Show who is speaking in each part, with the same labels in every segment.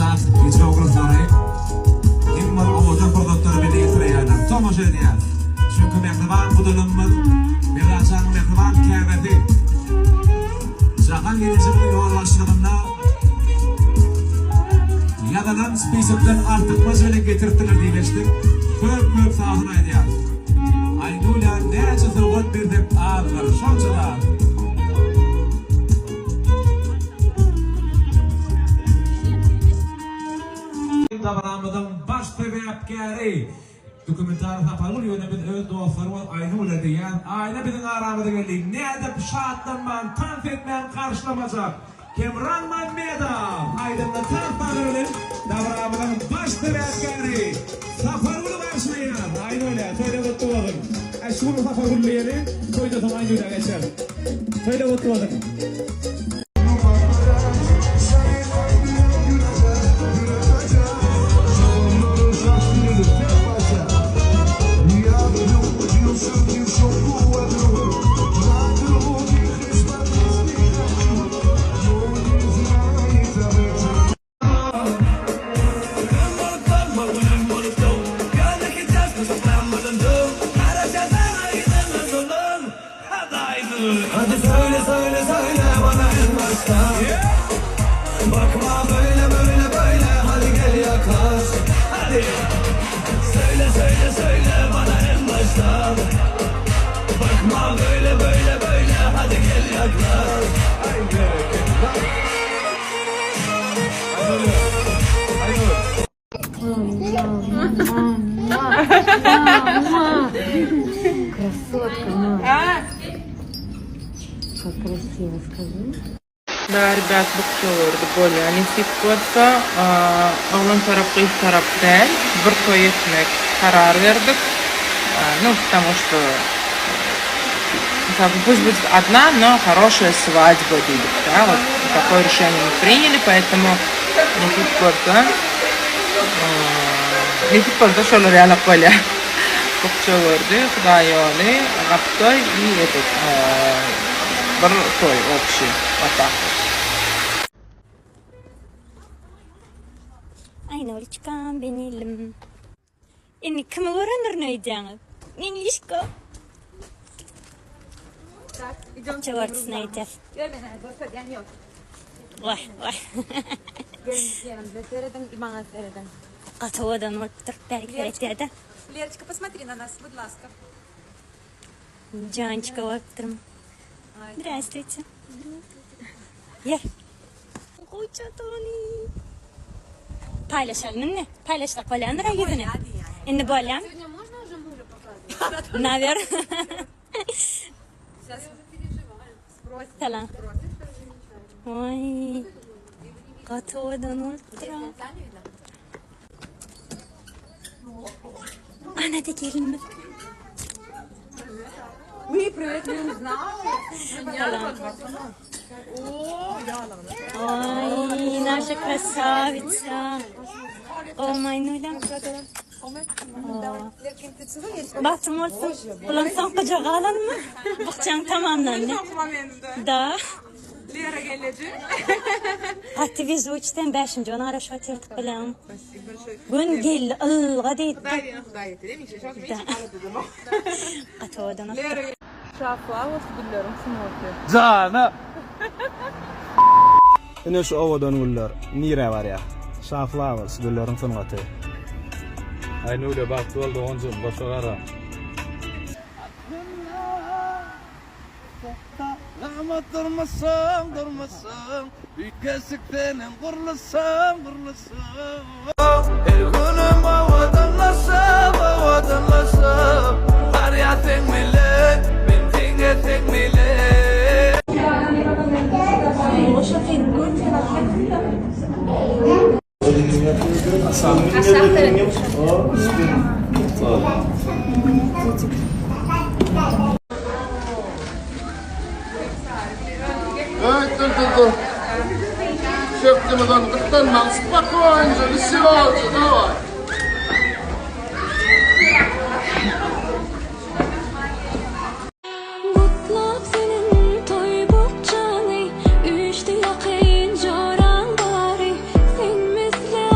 Speaker 1: Has wideograflary iň bir owadan pursatlary bize ýetirýärler. Tomaşa edýäris. Çünki mähriban gudalarymyz, Megaçanyň mähriban käbesi Jahan gelnejemiziň ýolbaşçylygynda ýazylan spisokdan artykmaç bilen getiripdirler diýip eşitdik. Köp köp sagbolsun aýdýarys. Aýnulýa näçe sowgat bersek azdyr, şonça-da az. Dabaramyzyň baş sebäpkäri dokumental Sapargül ýöne biz öz dostlarymyz Aýnulä diýýäs. Aýna biziň aramyza geldi. Nädip şatlanman, tans etmän garşylamajak. Kemran Mammedow aýdymly tans sazlary bilen dabaramyzyň baş sebäpkäri Sapargüli garşylaýar. Aýnulä, toýda gutly bolsun. Äý şu gün Sapargül diýeli, toýda soň Aýnulä geçeris. Toýda gutly bolsun.
Speaker 2: Красотка, мама. Как красиво, скажи.
Speaker 3: Da rебят bukja gördi bolýa nesip bolsa oglan tarap gyz tarap däl bir toý etmek karar berdik nu потому что как бы пусть будет одна но хорошая свадьба diýdik da вот такое решение мы приняли поэтому nesip bolsa nesip bolsa şolar ýalak bolýa bukja gördi hudaý ýoly gaptoý i этот bir toý obşi вот tak вот.
Speaker 4: Aýnurçkam benim. Indi kimi görendirin öýdýäňiz? Meňlişko. Bukja görtüsini aýdýas.
Speaker 5: Ýok, men hany görkezýän ýok.
Speaker 4: Wah, wah.
Speaker 5: Gelin ýerimize serediň, maňa serediň.
Speaker 4: Gaty owadan bolupdyr. Bärik seretýä-de.
Speaker 5: Lerочка, посмотри на нас, будь ласка.
Speaker 4: Jançka bolupdyrmy? Здравствуйте. Ýer. Goýça tony. Paýlaşalım indi. Paýlaşsak bolýandyr ýüzüni. Indi bolýan.
Speaker 5: Сегодня можно уже мужа показывать?
Speaker 4: Nawer.
Speaker 5: Сейчас спросим.
Speaker 4: Salam. Oý. Gaty owadan bolupdyr. Ana-da gelinimiz.
Speaker 5: Uy, привет, не узнала.
Speaker 4: Oý, naşa krasawitsa. O Maýnula. Bagtyň bolsun. Bulan soňkuja galanmy? Bukjaň tamamlandy. Da.
Speaker 3: Lera gelneje.
Speaker 4: Gaty wezuç sen bäşinji gün garaşyp otyrdyk bilen. Gün geldi ylga diýdi.
Speaker 3: Hudaý diýene Hudaý ýetdi diýip işe şoň üçin hiç alada edemok.
Speaker 4: Gaty owadan otdy.
Speaker 3: Şa Flowers gülleriň sungaty.
Speaker 6: Jana! Ine şu owadan güller nirä barýar? Şa Flowers gülleriň sungaty.
Speaker 7: Aýnöwle bagtly bol doganjygym goşa gara.
Speaker 8: Gama durmuşyň, durmuşyň, Üýtgeşik seniň gurluşyň, gurluşyň. Il-günüm owadanlaşyp, owadanlaşyp, Barýar seň bilen, men diňe seň bilen.
Speaker 9: Ey dur dur dur. Çökdüňizem gyssanmaň spakoýnja wisiolja daway.
Speaker 4: Gutlap seniň toý bukjaňy, Üýşdi ýakyn joraň bary, Sen misli.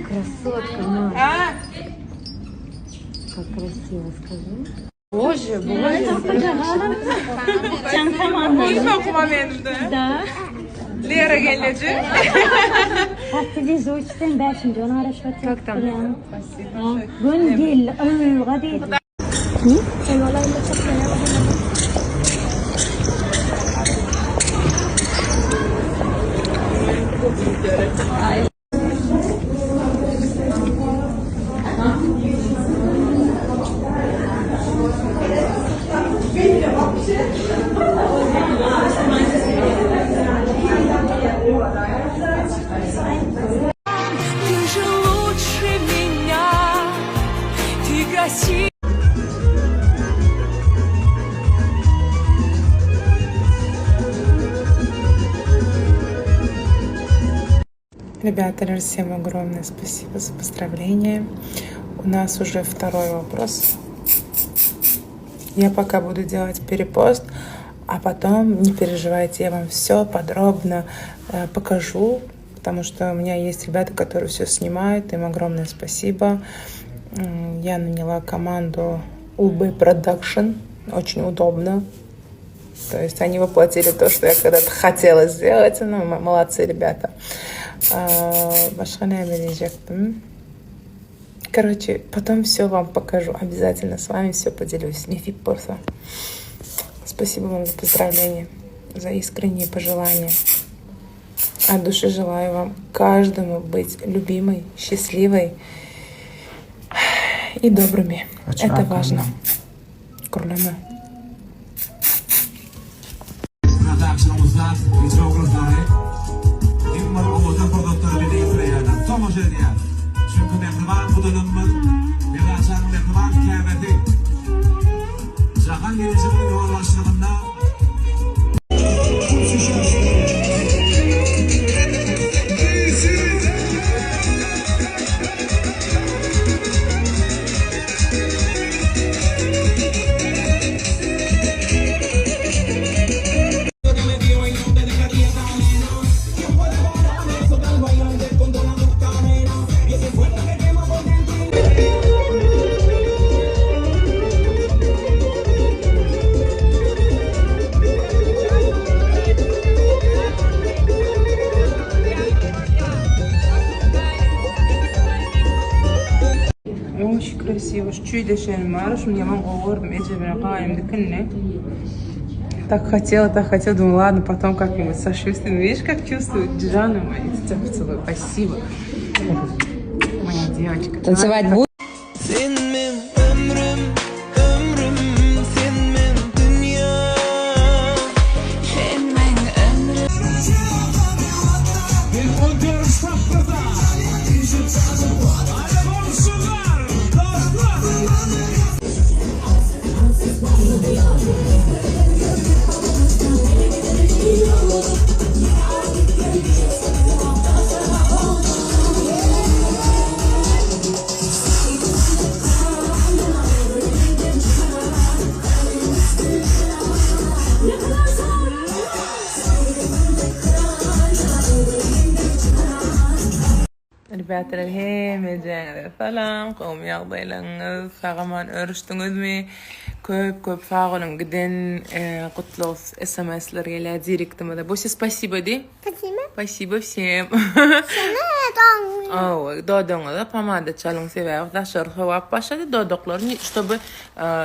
Speaker 2: Красотка моя. Как красиво, скажи.
Speaker 3: Bože, bože.
Speaker 4: Can tamam.
Speaker 3: Iň soňky momentde.
Speaker 4: Da.
Speaker 3: Lera gelneje.
Speaker 4: Gaty wezuç sen bäşinji gün garaşyp Как там? Gün geldi, ylga diýdi.
Speaker 5: Ты же лучше меня, ты красивая.
Speaker 3: Ребята, всем огромное спасибо за поздравления. У нас уже второй вопрос. Я пока буду делать перепост, а потом, не переживайте, я вам все подробно э, покажу, потому что у меня есть ребята, которые все снимают, им огромное спасибо. Я наняла команду UB Production, очень удобно. То есть они воплотили то, что я когда-то хотела сделать. Ну, молодцы ребята. Başga näme diýjekdim? Короче, потом все вам покажу. Обязательно с вами все поделюсь. Nesip bolsa. Спасибо вам за поздравления, за искренние пожелания. От души желаю вам каждому быть любимой, счастливой и добрыми. Это важно. Gürleme.
Speaker 1: Production ussat videografery iň bir owadan pursatlary bize ýetirýärler. Tomaşa edýär. Çünki mähriban gudalarymyz, Megaçanyň mähriban käbesi Jahan gelnejemiziň ýolbaşçylygynda
Speaker 3: Oş krasiwo şu çüýdeşenim bar şuny ýaman gowy gördüm eje bilen gaýym dikinli. Так хотела, так хотела, думаю, ладно, потом как-нибудь сошьюсь. Видишь, как чувствую? Джана моя, тебя поцелую. Спасибо. Моя девочка.
Speaker 2: Танцевать будешь?
Speaker 8: Sen meň ömrüm, ömrüm, sen meň dünýäm.
Speaker 5: Sen meň ömrüm.
Speaker 1: Bir on tapgyrda Hadi goňşular, dostlar!
Speaker 3: Rebäteler hemmejeňize salam, gowmy ýagdaýlaryňyz, sag-aman örüşdiňizmi? Köp köp sag boluň giden gutlag sms-ler gelýär direktimize. Bose spasibo diý.
Speaker 10: Spasibo.
Speaker 3: Spasibo wsem.
Speaker 10: Sana
Speaker 3: Hawa, dodagyňyza pomada çalyň sebäbi daşary sowap başlady dodaklar ştoby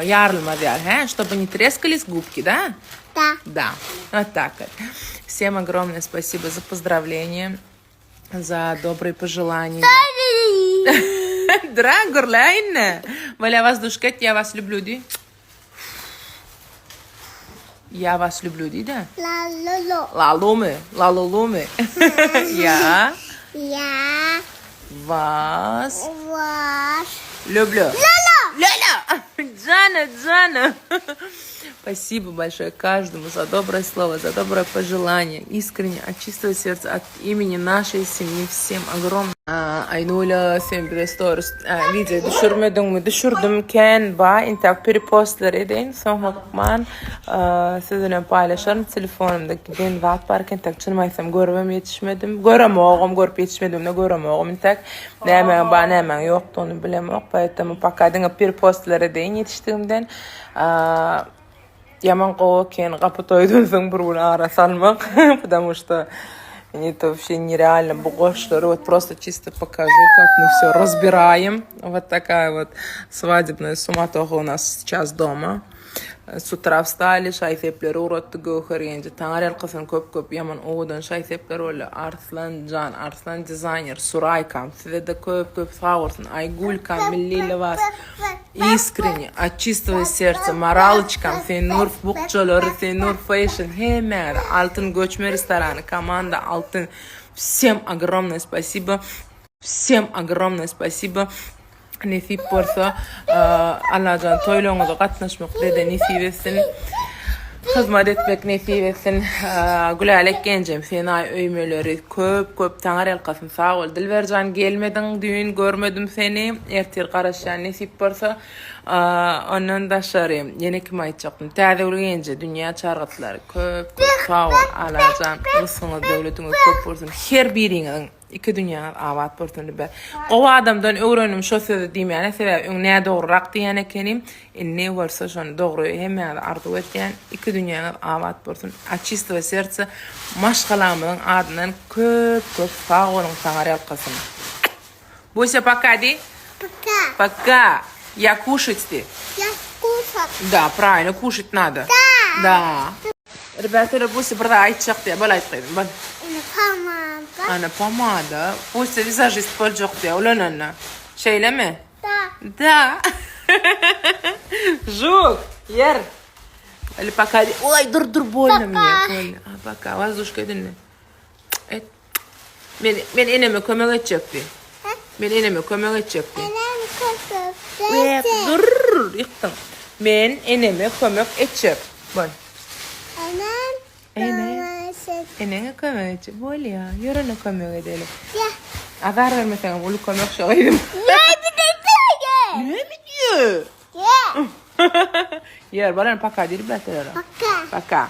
Speaker 3: ýarylmaz ýaly hä, ştoby ne treskались gubki da?
Speaker 10: Da.
Speaker 3: Da. Вот так вот. Всем огромное спасибо за поздравления. За добрые пожелания. Dra gürlä indi. Bolýa wazduşka et, ýa was lüblü diý. Ýa was lüblü diý-de.
Speaker 10: Lalulu.
Speaker 3: Lalumy? Lalulumy? Ýa.
Speaker 10: Ýa.
Speaker 3: Was.
Speaker 10: Was.
Speaker 3: Lüblü.
Speaker 10: Lulu.
Speaker 3: Lulu. Jana, jana. Спасибо большое каждому за доброе слово, за доброе пожелание. Искренне, от чистого сердца, от имени нашей семьи всем огромное. Aýnula sen bize stories wideo düşürmediňmi? Düşürdim kän ba intäk perepostlar edeýin soň hökman siz bilen paýlaşaryn telefonymda giden zat bar eken intäk çynymy aýtsam görübem ýetişmedim göremogam görüp ýetişmedimde göremogam intäk nämäň bar nämäň ýokdugyny bilemok poetemu poka diňe perepostlar edeýin ýetişdigimden Ýaman gowy eken gapy toýdan soň bir gün ara salmak, потому что это вообще нереально bu goşlary вот просто чисто покажу, как мы все разбираем. Вот такая вот свадебная суматоха у нас сейчас дома. С утра встали, şaý-sepleri ugratdy Göwher genje. Taňar ýalkasyn köp-köp ýaman owadan şaý-sepler boldy. Arslan jan, Arslan dizaýner, Suraýkam, size-de köp-köp sag bolsun. Aýgülkam, Milli lybas. Iskreni, от çistogo serca, Maralçkam, Senur bukjalary, Senur fashion, hemmäňize, Altyn göçme restorany, komanda Altyn, wsem ogromnoe spasibo, wsem ogromnoe spasibo, nesip bolsa, Allajan toýlaryňyza gatnaşmak bize-de nesip etsin, hyzmat etmek nesip etsin, Gülälek genjem, Senaý öýmeleri, köp köp taňyrýalkasyn, sag bol, Dilberjan gelmediň düýn görmedim seni, ertir garaşýan nesip bolsa, ondan daşary ýene kimi aýtjakdym, Täzegül genje, dünýä çargytlary, köp köp sag bol, Allajan rysgyňyz döwletiňiz köp bolsun, her biriňiziň. Iki dünýäňiz abat bolsun dibe. Gowy adamdan öwrendim şo sözi diýmäne sebäbi öň nädogryrak diýýän ekenim. Indi bolsa şony dogry hemmäňize arzuw etýän. Iki dünýäňiz abat bolsun. От чистого сердца maşgalamyzyň adyndan köp köp sag boluň Taňarýalkasyn. Буся пока diý.
Speaker 10: Пока.
Speaker 3: Пока. Я кушать diý.
Speaker 10: Я кушать.
Speaker 3: Да, правильно, кушать надо.
Speaker 10: Да.
Speaker 3: Да. Ребята, Буся bir zat aýtjak diýýär. Bol aýt gyzym, bol.
Speaker 10: Ine pomada.
Speaker 3: Ana pomada. Буся wizažist boljak diýýär ulananda. Şeýlemi?
Speaker 10: Da.
Speaker 3: Da. Žuk, ýer. Или пока. Ой, dur dur больно мне, больно. А пока воздушка edinme. Et. Men men eneme kömek etjek diý. Men eneme kömek etjek diý.
Speaker 10: Enem kömek etjek.
Speaker 3: Dur, ýykdyň. Men eneme kömek etjek. Bol.
Speaker 10: Enem
Speaker 3: Ene. Eneňe kömek etjek. Bolýa, ýör ene kömek edeli.
Speaker 10: Ýa.
Speaker 3: Azar bermeseňem uly kömek şo gyzym.
Speaker 10: Näme diýýä?
Speaker 3: Näme diýýä?
Speaker 10: Ýa.
Speaker 3: Ýör, bol ene paka diýip bätelere.
Speaker 10: Paka.
Speaker 3: Paka.